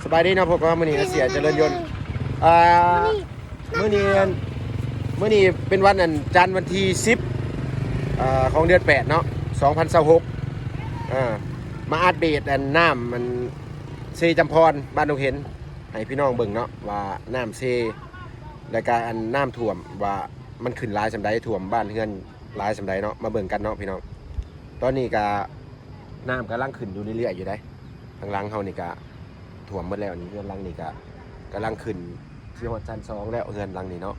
ສະບາຍດີເນາະ ພົບກັບເຮົາມື້ນີ້ ເອເຊຍຈະເລີນຍົນ. ອ່າ ມື້ນີ້ ມື້ນີ້ເປັນວັນອັນຈັນ ວັນທີສິບ ອ່າ ຂອງເດືອນແປດເນາະ ສອງພັນຊາວຫົກ. ອ່າ ມາອັບເດດອັນນ້ຳອັນເຊຈຳພອນ ບ້ານດົງເຫັນ ໃຫ້ພີ່ນ້ອງເບິ່ງເນາະ ວ່ານ້ຳເຊ ແລ້ວກະອັນນ້ຳຖ້ວມວ່າມັນຂຶ້ນຫຼາຍສ່ຳໃດ ຖ້ວມບ້ານເຮືອນຫຼາຍສ່ຳໃດເນາະ ມາເບິ່ງກັນເນາະພີ່ນ້ອງ. ຕອນນີ້ກະນ້ຳກຳລັງຂຶ້ນຢູ່ເລື້ອຍໆຢູ່ໃດ໋ ທາງຫຼັງເຮົານີ້ກະຖ້ວມໝົດແລ້ວນີ້ ເຮືອນຫຼັງນີ້ກະກຳລັງຂຶ້ນ ຊິຮອດຊັ້ນສອງແລ້ວ ເຮືອນຫຼັງນີ້ເນາະ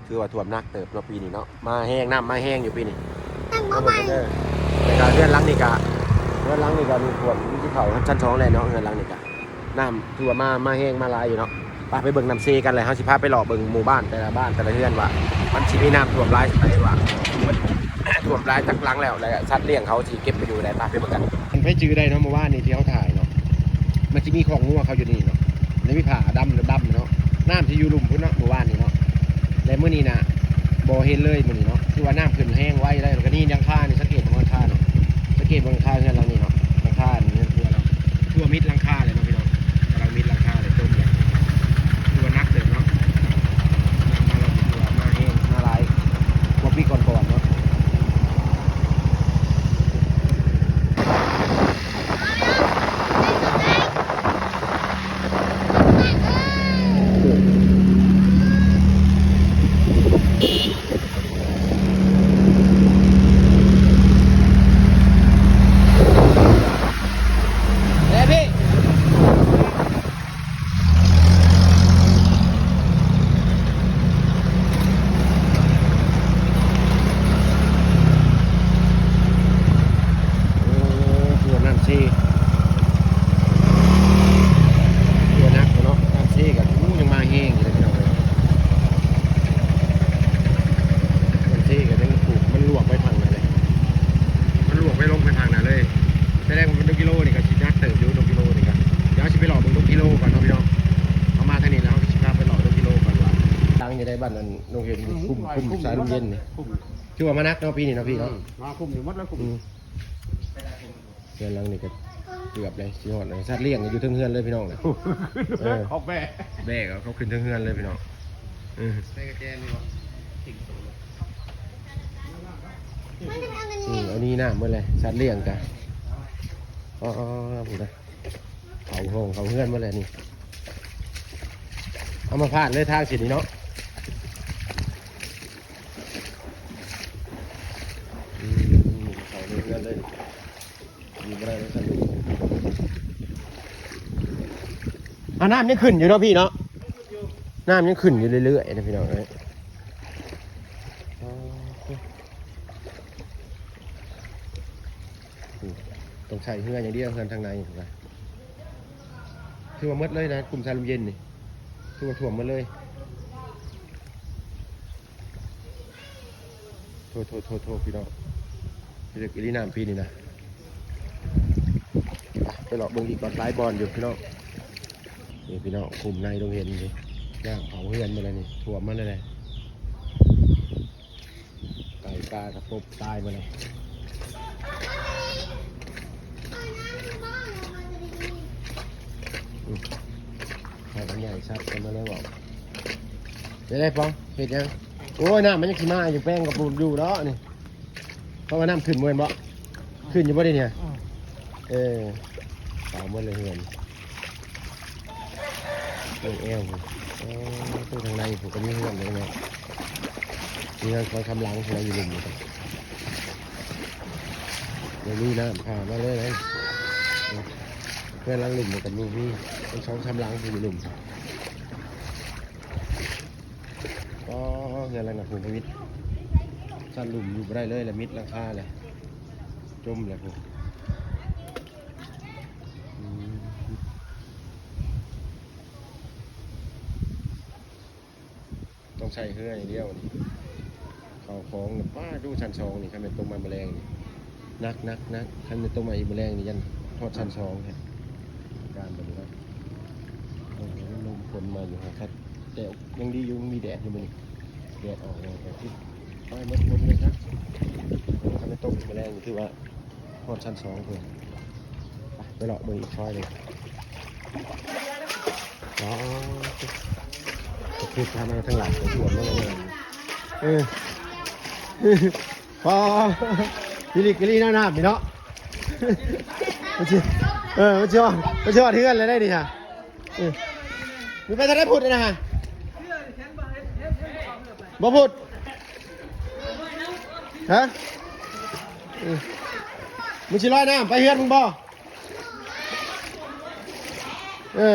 ຖືວ່າຖ້ວມໜັກເຕີບເນາະປີນີ້ເນາະ ມາແຮງ ນ້ຳມາແຮງຢູ່ປີນີ້. ເບິ່ງກັນເດີ ແລ້ວກະເຮືອນຫຼັງນີ້ກະ ເຮືອນຫຼັງນີ້ກະມີຖ້ວມ ມີທີ່ເຂົ້າຊັ້ນສອງແລ້ວເນາະ ເຮືອນຫຼັງນີ້ກະ ນ້ຳຖືວ່າມາ ມາແຮງມາຫຼາຍຢູ່ເນາະ. ໄປ ໄປເບິ່ງນ້ຳເຊກັນເລີຍ ເຮົາຊິພາໄປເລາະເບິ່ງໝູ່ບ້ານແຕ່ລະບ້ານແຕ່ລະເຮືອນວ່າ ມັນຊິມີນ້ຳຖ້ວມຫຼາຍປານໃດ ວ່າຖ້ວມຫຼາຍຈັກຫຼັງແລ້ວ ແລ້ວສັດລ້ຽງເຂົາຊິເກັບໄປຢູ່ໃດ໋. ໄປ ໄປເບິ່ງກັນ. ມັນໃຜຈື່ໄດ້ເນາະ ມື້ວານນີ້ທີ່ເຮົາຖ່າຍເນາະ ມັນຊິມີຄອກງົວເຂົາຢູ່ນີ້ເນາະ ແລ້ວມີຜ້າດຳດຳເນາະ ນ້ຳທີ່ຢູ່ລຸ່ມພຸ້ນເນາະ ມື້ວານນີ້ເນາະ. ແລະມື້ນີ້ນະ ບໍ່ເຫັນເລີຍມື້ນີ້ເນາະ ຄືວ່ານ້ຳຂຶ້ນແຮງໄວໄດ໋. ແລ້ວກະນີ້ຫຼັງຄານີ້ ສັງເກດເບິ່ງຫຼັງຄາເນາະ ສັງເກດເບິ່ງຫຼັງຄາເຮືອນຫຼັງນີ້ເນາະ ຫຼັງຄາອັນເຮືອນຄົວເນາະ ຖືວ່າມິດຫຼັງຄາເລີຍເນາະພີ່ນ້ອງ ກຳລັງມິດຫຼັງຄາເລີຍ ຈົມເລີຍ ຖືວ່າໜັກເຕີບເນາະ. ກຳລັງມາລອບນີ້ຖືວ່າມາແຮງມາຫຼາຍກວ່າປີກ່ອນໆເນາະ. ແລ້ວພີ່ ໂອ້ ຖ້ວມນ້ຳເຊ ຖ້ວມໜັກເນາະ ນ້ຳເຊກະ ໂອ້ ຍັງມາແຮງຢູ່ເດ້ພີ່ນ້ອງເອີຍ. ນ້ຳເຊກະຍັງຖືກ ມັນຫຼວກໄປທາງນັ້ນເລີຍ ມັນຫຼວກໄປລົງໄປທາງນັ້ນເລີຍ. ແສດງວ່າດົງກິໂລນີ້ກະຊິໜັກເຕີບຢູ່ ດົງກິໂລນີ້ກະ ດຽວເຮົາຊິໄປເລາະເບິ່ງດົງກິໂລກ່ອນເນາະພີ່ນ້ອງ. ເຮົາມາທາງນີ້ແລ້ວ ເຮົາກະຊິພາໄປເລາະດົງກິໂລກ່ອນວ່າ ຫຼັງຢູ່ໃນບ້ານນັ້ນ ດົງເຫັນ ຄຸ້ມ ຄຸ້ມສາຍລົມເຢັນນີ້ ຖືວ່າມາໜັກເນາະປີນີ້ເນາະພີ່ເນາະ. ອືມ ມາຄຸ້ມຢູ່ໝົດແລ້ວຄຸ້ມ. ອືມ ເຮືອນຫຼັງນີ້ກະເກືອບເລີຍ ຊິຮອດແລ້ວ ສັດລ້ຽງກະຢູ່ເທິງເຮືອນເລີຍພີ່ນ້ອງນະ. ເອີ ຂອງແບ ແບກເອົາເຂົ້າຂຶ້ນເທິງເຮືອນເລີຍພີ່ນ້ອງ. ເອີ ໃສ່ກະແຈນີ້ບໍ່? ອືມ ອັນນີ້ນ້ຳໝົດເລີຍ ສັດລ້ຽງກະ ອໍໆ ພຸ້ນນະ ເຂົ້າຫ້ອງເຂົ້າເຮືອນໝົດແລ້ວນີ້ ເອົາມາພາດເລີຍທາງເສັ້ນນີ້ເນາະ. ອືມ ເຂົ້າໃນເຮືອນເລີຍ ຢູ່ບໍ່ໄດ້ແລ້ວຊັ້ນລູກ. ອາ ນ້ຳຍັງຂຶ້ນຢູ່ເນາະພີ່ເນາະ ນ້ຳຍັງຂຶ້ນຢູ່ເລື້ອຍໆນະພີ່ນ້ອງເອີຍ. ອໍ ຕ້ອງໃຊ້ເຮືອຢ່າງດຽວ ເຮືອນທາງໃນ ຖືວ່າໝົດເລີຍນະ ກຸ່ມສາຍລົມເຢັນນີ້ ຖືວ່າຖ້ວມໝົດເລີຍ. ໂທ້ໆໆໆ ພີ່ນ້ອງ ເລິກອີ່ຫຼີນ້ຳປີນີ້ນະ. ໄປເລາະເບິ່ງອີກກ່ອນ ຫຼາຍບ່ອນຢູ່ພີ່ນ້ອງ. ນີ້ພີ່ນ້ອງ ຄຸ້ມໃນດົງເຫັນນີ້ ນ້ຳເຂົ້າເຮືອນໝົດແລ້ວນີ້ ຖ້ວມໝົດແລ້ວນະ. ໄກ່ປາກະປົບຕາຍໝົດເລີຍ. ອືມ ພາກັນຍ້າຍສັດກັນມາແລ້ວເວົ້າ. ເປັນໄດປອງ ເຮັດຫຍັງ? ໂອ້ຍ ນ້ຳມັນຍັງຊິມາຢູ່ ແປງກະປູດຢູ່ເນາະນີ້ ເພາະວ່ານ້ຳຂຶ້ນບໍ່ແມ່ນບໍ່? ຂຶ້ນຢູ່ບໍ່ເດນີ້? ອືມ ເອີ ເຂົ້າໝົດເລີຍເຮືອນ. ເຮືອນແອວພຸ້ນ ເອີ ທາງໃນພຸ້ນກະມີເຮືອນເດ້ເນາະ ມີເຮືອນສອງສາມຫຼັງພຸ້ນແຫຼະຢູ່ລຸ່ມນີ້. ບໍ່ມີນ້ຳຜ່ານມາເລີຍ ເຮືອນຫຼັງລຸ່ມນີ້ກະບໍ່ມີ ມີສອງສາມຫຼັງຢູ່ລຸ່ມ. ອໍ ເຮືອນຫຼັງນັ້ນພຸ້ນ ມິດຊັ້ນລຸ່ມ ຢູ່ບໍ່ໄດ້ເລີຍ ລະມິດຫຼັງຄາແຫຼະ ຈົມແຫຼະພຸ້ນ. ອືມ ຕ້ອງໃຊ້ເຮືອຢ່າງດຽວນີ້ ເຂົ້າຂອງນີ້ ປ້າ ຢູ່ຊັ້ນສອງນີ້ ຄັນແມ່ນຕົກມາມື້ແລງນີ້ ໜັກໆໆ. ຄັນແມ່ນຕົກມາອີກມື້ແລງນີ້ ຢ້ານຮອດຊັ້ນສອງແທ້ ການແບບນີ້ເນາະ. ໂອ້ໂຫ ລົມຝົນມາຢູ່ ຫາຄັກ ແຕ່ຍັງດີຢູ່ ມີແດດຢູ່ມື້ນີ້ ແດດອອກແລ້ວກະຊິໄປໝົດຄົນເລີຍຊະ. ຄັນແມ່ນຕົກມື້ແລງນີ້ ຖືວ່າຮອດຊັ້ນສອງພຸ້ນ. ໄປ ໄປເລາະເບິ່ງອີກຊອຍໜຶ່ງ. ອໍ ຄືທາງມາທາງຫຼັງ ເອີ ອໍ ອີ່ຫຼີ ອີ່ຫຼີເນາະ ນ້ຳນີ້ເນາະ ມັນຊິ ເອີ ມັນຊິຮອດ ມັນຊິຮອດເຮືອນແລ້ວໄດ໋ນີ້ຮະ ເອີ ມັນໄປທາງໃດພຸ້ນນະຮະ ບໍ່ພຸ້ນ ຮະ ເອີ ມຶງຊິລອຍນ້ຳໄປເຮືອນມຶງບໍ່? ເອີ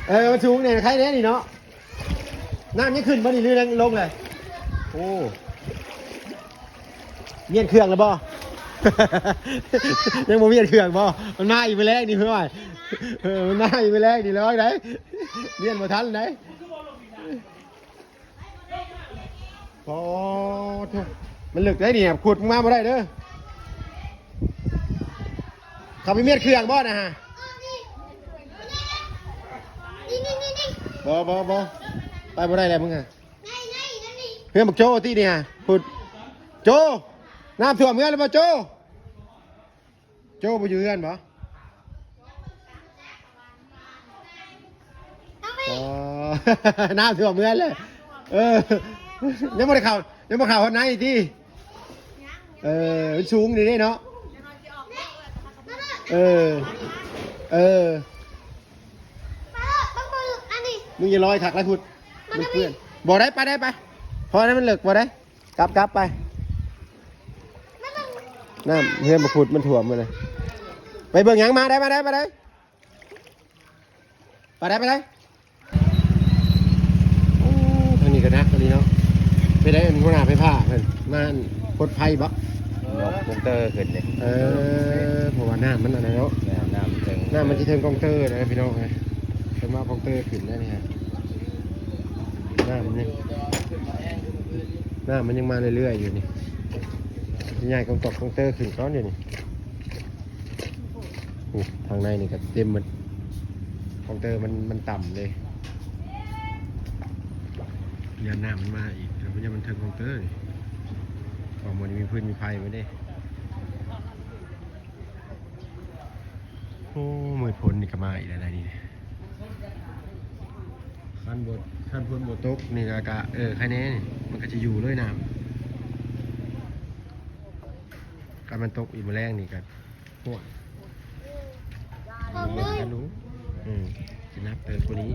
ເອີ ມັນສູງແດ່ ໄຄແດ່ນີ້ເນາະ ນ້ຳຍັງຂຶ້ນບໍ່ນີ້ ຫຼືລົງແລ້ວ? ໂອ້ ວຽນເຄື່ອງແລ້ວບໍ່? ຍັງບໍ່ວຽນເຄື່ອງບໍ່? ມັນມາອີກມື້ແລງນີ້ ເອີຍ ເອີ ມັນມາອີກມື້ແລງນີ້ ລະວັງໄດ໋ ວຽນບໍ່ທັນໄດ໋. ໂອ້ໂທ້ ມັນເລິກໄດ໋ນີ້ ຂຸດມາບໍ່ໄດ້ເດີ ເຂົ້າໄປວຽນເຄື່ອງບໍ່ນະຮະ? ບໍ່ ບໍ່ ບໍ່ ໄປບໍ່ໄດ້ແລ້ວມຶງຮະ ເຮືອນບັກໂຈ້ຕິນີ້ຮະ ພຸ້ນ ໂຈ້ ນ້ຳຖ້ວມເຮືອນແລ້ວບໍ່ໂຈ້? ໂຈ້ບໍ່ຢູ່ເຮືອນບໍ່? ອໍ ນ້ຳຖ້ວມເຮືອນແລ້ວ ເອີ ຍັງບໍ່ໄດ້ເຂົ້າ ຍັງບໍ່ເຂົ້າຮອດໃນຕິ ເອີ ມັນສູງນີ້ເດ້ເນາະ ເອີ ເອີ ມຶງຢ່າລອຍຄັກຫຼາຍພຸ້ນ ມັນເປື້ອນ ບໍ່ໄດ້ ໄປໄດ້ໄປ ເພາະນັ້ນມັນເລິກ ບໍ່ໄດ້ ກັບ ກັບໄປ ນ້ຳເຮືອນບໍ່ພຸດມັນຖ້ວມໝົດເລີຍ ໄປເບິ່ງຫຍັງ ມາໄດ້ ມາໄດ້ ມາໄດ້ ໄປໄດ້ ໄປໄດ້ ໂອ້ ທາງນີ້ກໍໜັກອີ່ຫຼີເນາະ ໄປໄດ້ ອັນຫົວໜ້າໄຟຟ້າເພິ່ນມາ ອັນ ປົດໄຟບໍ? ຍົກກົງເຕີຂຶ້ນເດ້ ເອີ ເພາະວ່ານ້ຳມັນອັນນັ້ນເນາະ ແມ່ນ ນ້ຳເທິງ ນ້ຳມັນຊິເທິງກົງເຕີເດ້ພີ່ນ້ອງເອີຍ ເພິ່ນມາເອົາກົງເຕີຂຶ້ນໄດ້ນີ້ຮະ ນ້ຳມັນຍັງ ນ້ຳມັນຍັງມາເລື້ອຍໆຢູ່ນີ້ ຊິຍ້າຍກົງຕອກກົງເຕີຂຶ້ນກ່ອນດຽວນີ້ ໂອ້ ທາງໃນນີ້ກໍເຕັມໝົດ ຄອງເຕີມັນ ມັນຕ່ຳເດ້ ຢ້ານນ້ຳມັນມາອີກ ແລ້ວມັນ ຢ້ານມັນເທິງຄອງເຕີນີ້ ຄວາມມັນມີພື້ນມີໄຟມັນເດ້ ໂອ້ ມື້ຝົນນີ້ກໍມາອີກແລ້ວໄດ໋ນີ້ ຄັນບໍ່ ຄັນຝົນບໍ່ຕົກນີ້ກໍ ກໍ ເອີ ໄຄແນ່ນີ້ ມັນກໍຈະຢູ່ເລີຍນ້ຳ ຄັນມັນຕົກອີກມື້ແລງນີ້ກໍ ໂອ້ຍ ບໍ່ເລີຍ ອືມ ຊິໜັກເຕີບກວ່ານີ້